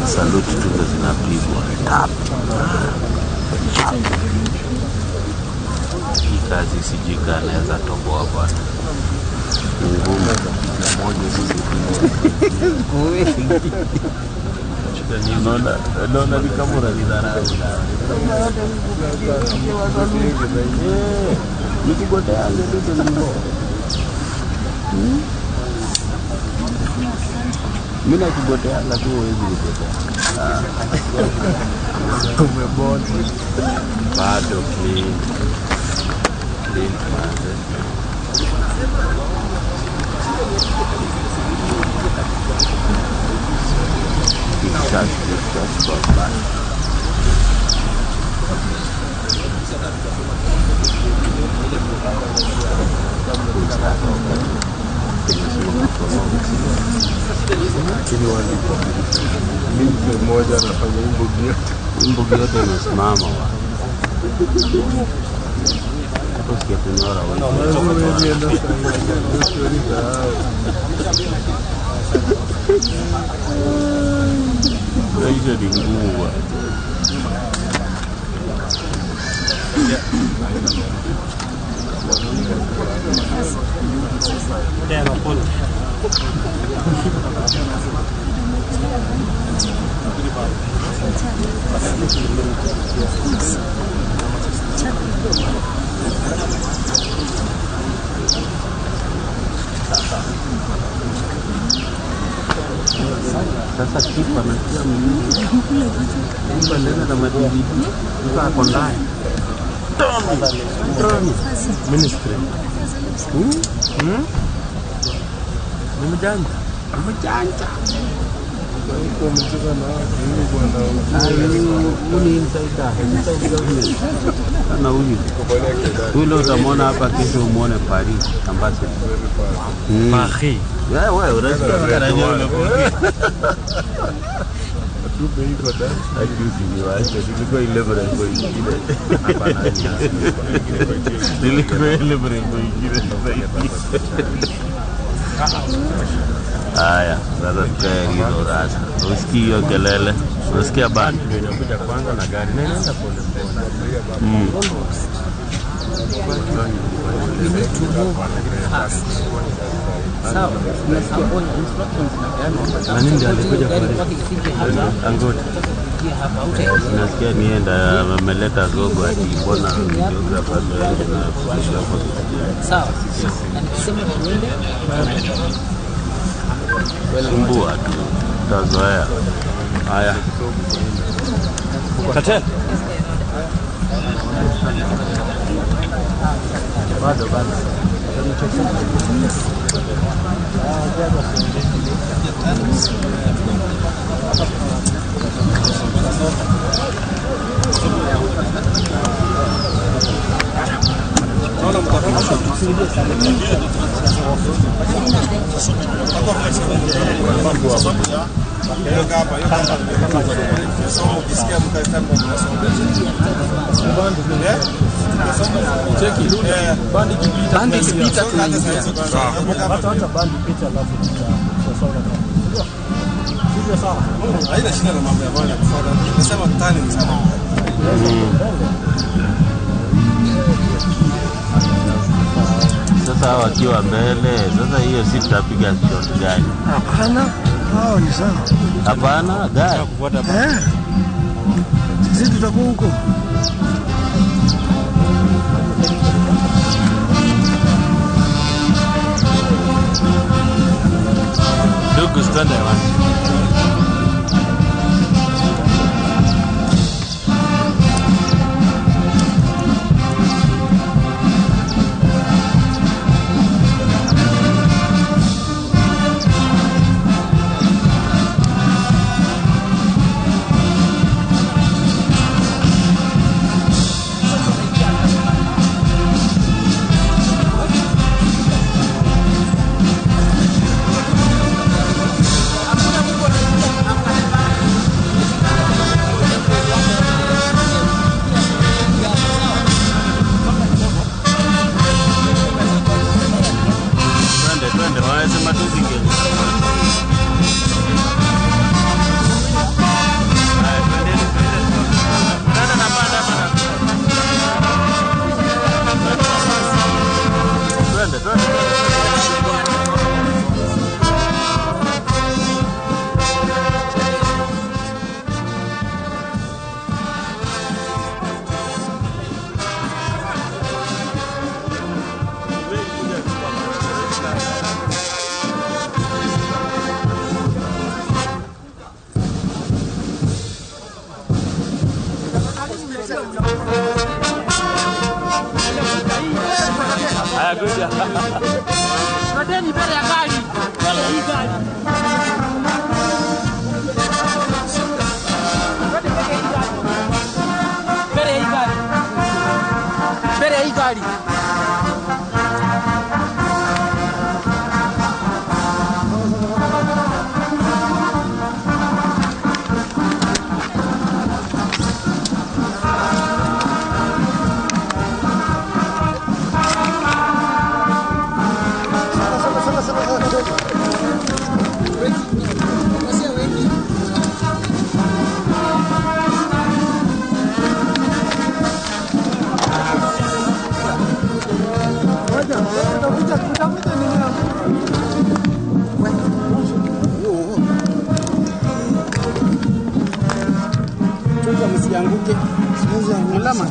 Salute tu ndo zinapigwa. Tap. Tap. Hii kazi sijui kama naweza toboa bwana. Ni ngumu. Naona ni kama unanidharau. Nikugoteange tu ndo ndio. Mimi nakugoteanga tu, huwezi kugotea. Umebona. Bado clean. Clean manze. It just got back. Mimi mmoja anafanya mbugi yote. Mbugi yote imesimama wa. Hapo sikia kunyora wewe. Hiyo ni ngumu bwana. Sasa kipa nasikia mimi nenda na madividi mtu ako ndani Ministry. Ni mjanja. Mjanja. Huko umecheza na huyu bwana. Huyu ni insider. Inside government. Sana huyu. Huyu utamwona hapa kesho, umuone Paris ambassador. Paris. Wewe unasikia kana nyola. Tupe iko da. Ajuzi nilikuwa ile mrengo ingine. Nilikuwa ile mrengo ingine zaidi. Haya, sasa tukae hizo sasa. Usikii hiyo kelele. Unasikia band ndio inakuja kwanza na gari. Na inaenda pole pole. We need to move fast. Sawa, instructions zinapeanwa. Na nini ndio alikuja Gari kwa kwake ifike hapa. Angoti. Ifikie hapa utaingia. Nasikia nienda ameleta gogo ati mbona geographer ameenda na kufundisha hapo. Sawa. Na nikisema tuende, Sumbua tu. Utazoea. Haya. Katel. Bado bado. Bandi ikipita tunaingia. Hata bandi pita alafu sivyo sawa. Haina shida na mambo ya bwana kufuata. Nimesema tani ni sawa. Sasa wakiwa mbele, sasa hiyo si tutapiga shot gani? Hapana, hao ni sawa. Hapana, gari. Eh. Sisi tutakuwa huko. Ndugu stand there. Hakuna mtu Kuja. Twendeni mbele ya gari. Mbele ya hii gari. Twende mbele ya hii gari. Mbele ya hii gari. Mbele ya hii gari. Chunga msianguke. Siwezi anguka. Mulama.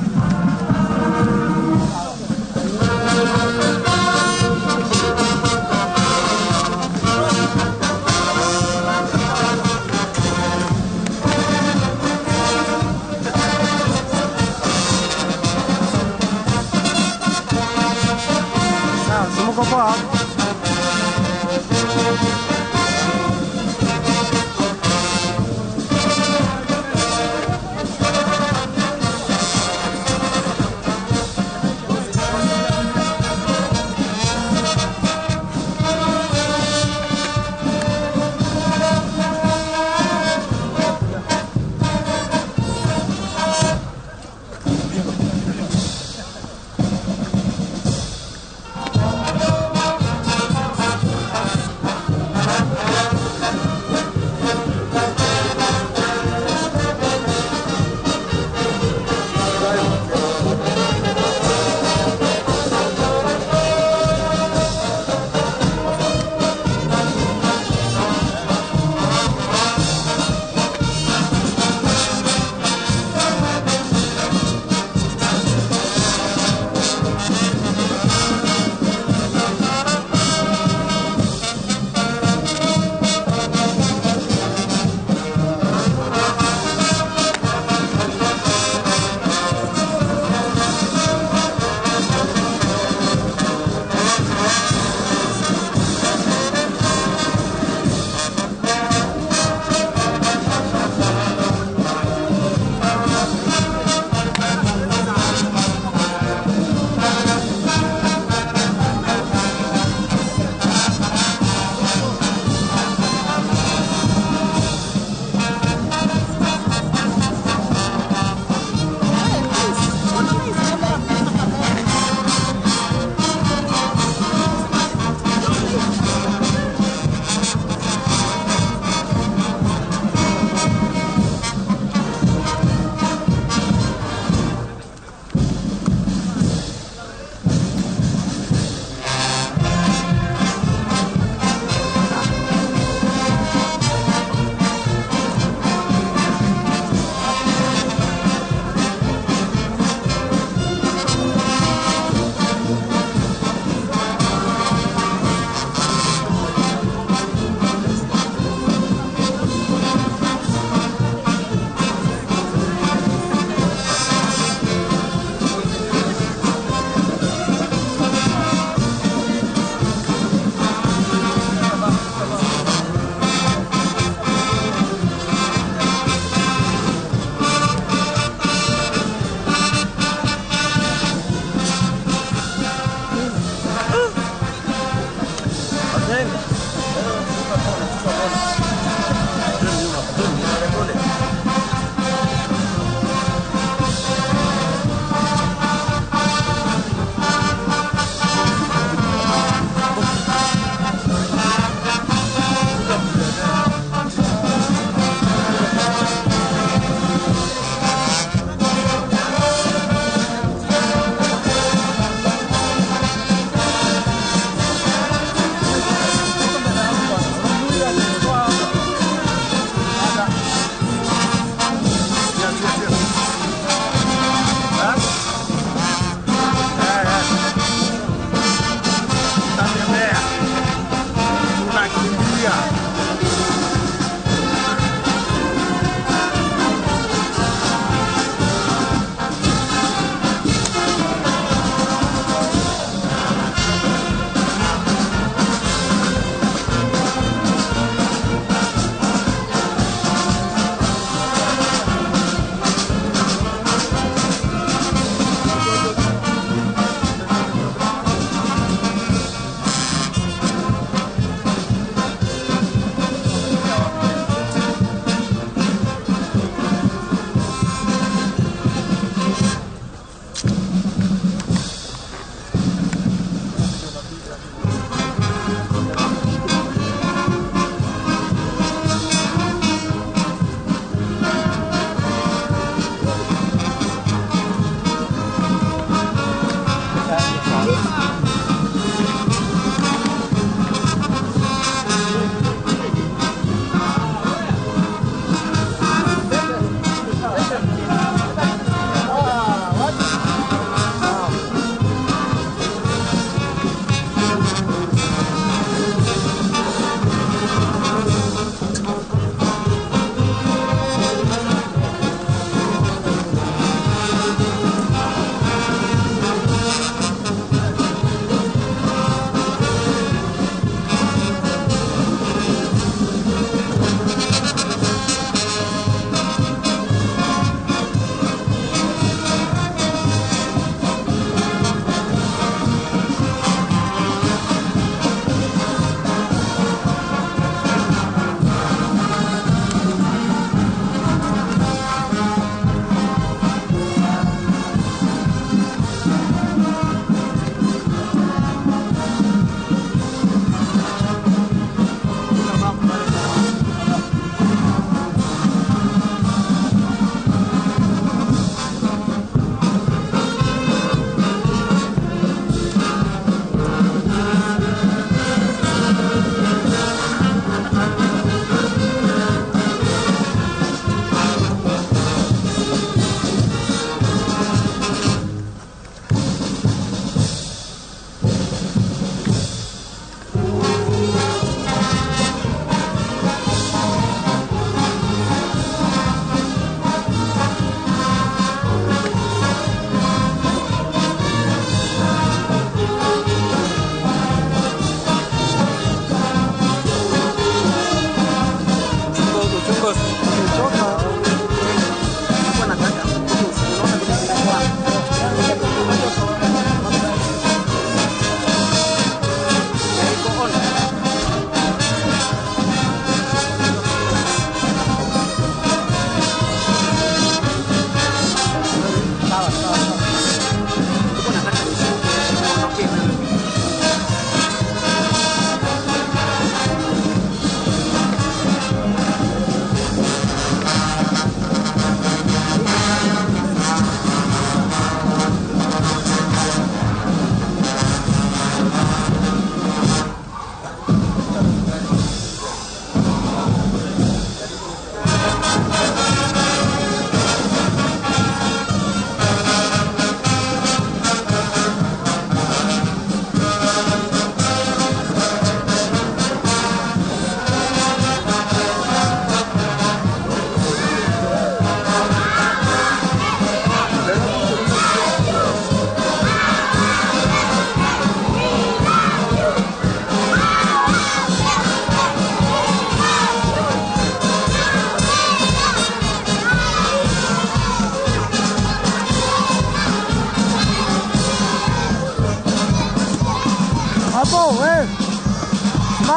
Sawa, si mko poa hapo?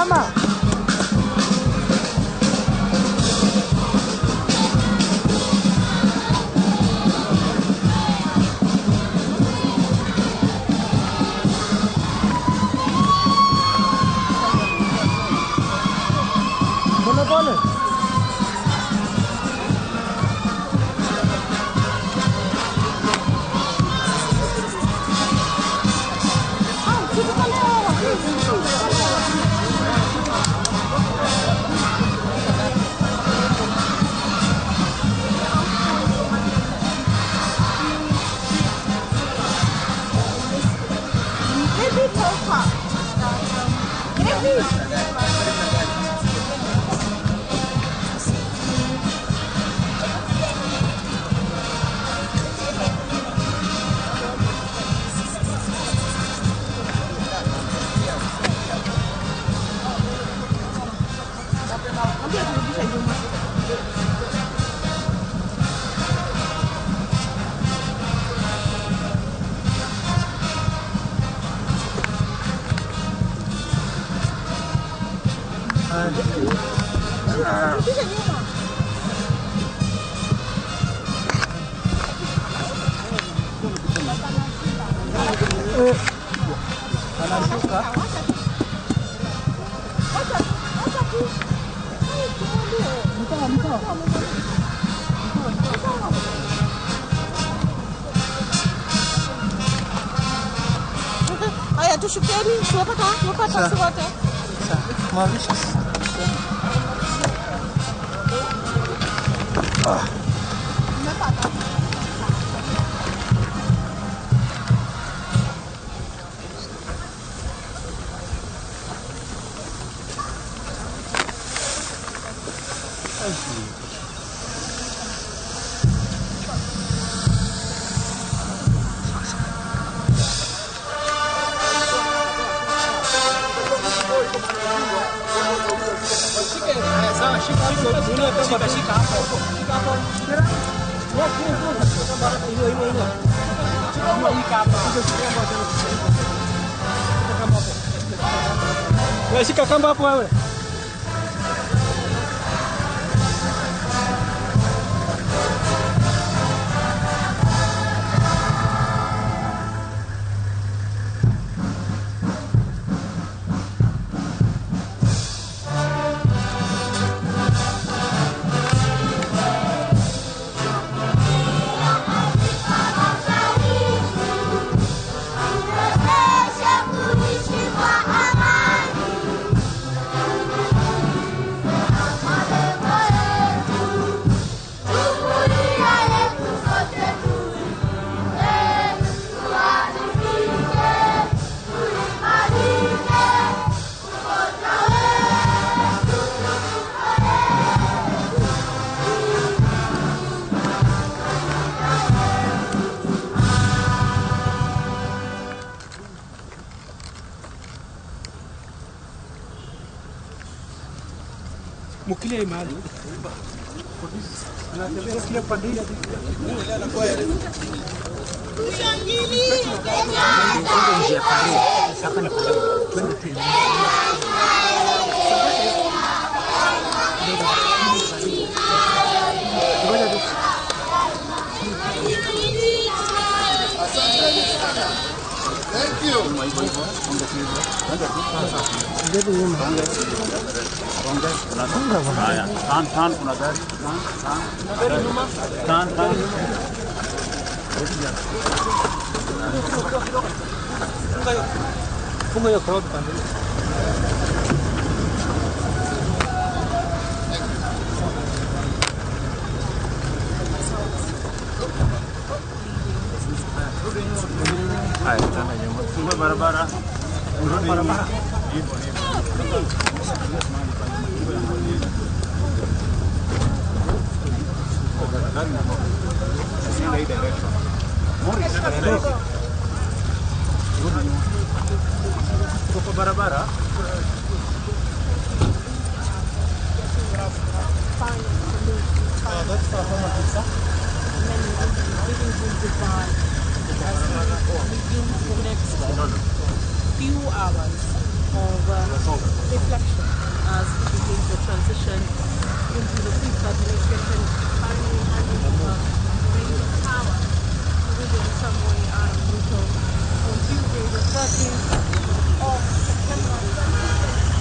Mama. Pole pole. Haya, tushukeni, tuwapata si wote. Shika kamba hapo wewe. Mkilia mahali. Thank you. Tan kuna gari. Tan tan. Funga hiyo crowd pande. Haya, tena nyuma. Funga barabara. Rudi barabara. Tuko barabara. Few hours. of reflection as he begins the transition into the fifth administration, finally handing over the reins of power to William Samoei Arap Ruto on Tuesday, the 13th of September 2020.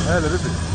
Hela vipi?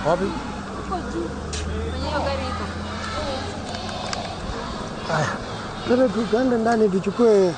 Wapi? Huko juu. Kwenye hiyo gari iko. Haya. Tuende tuende ndani tuchukue.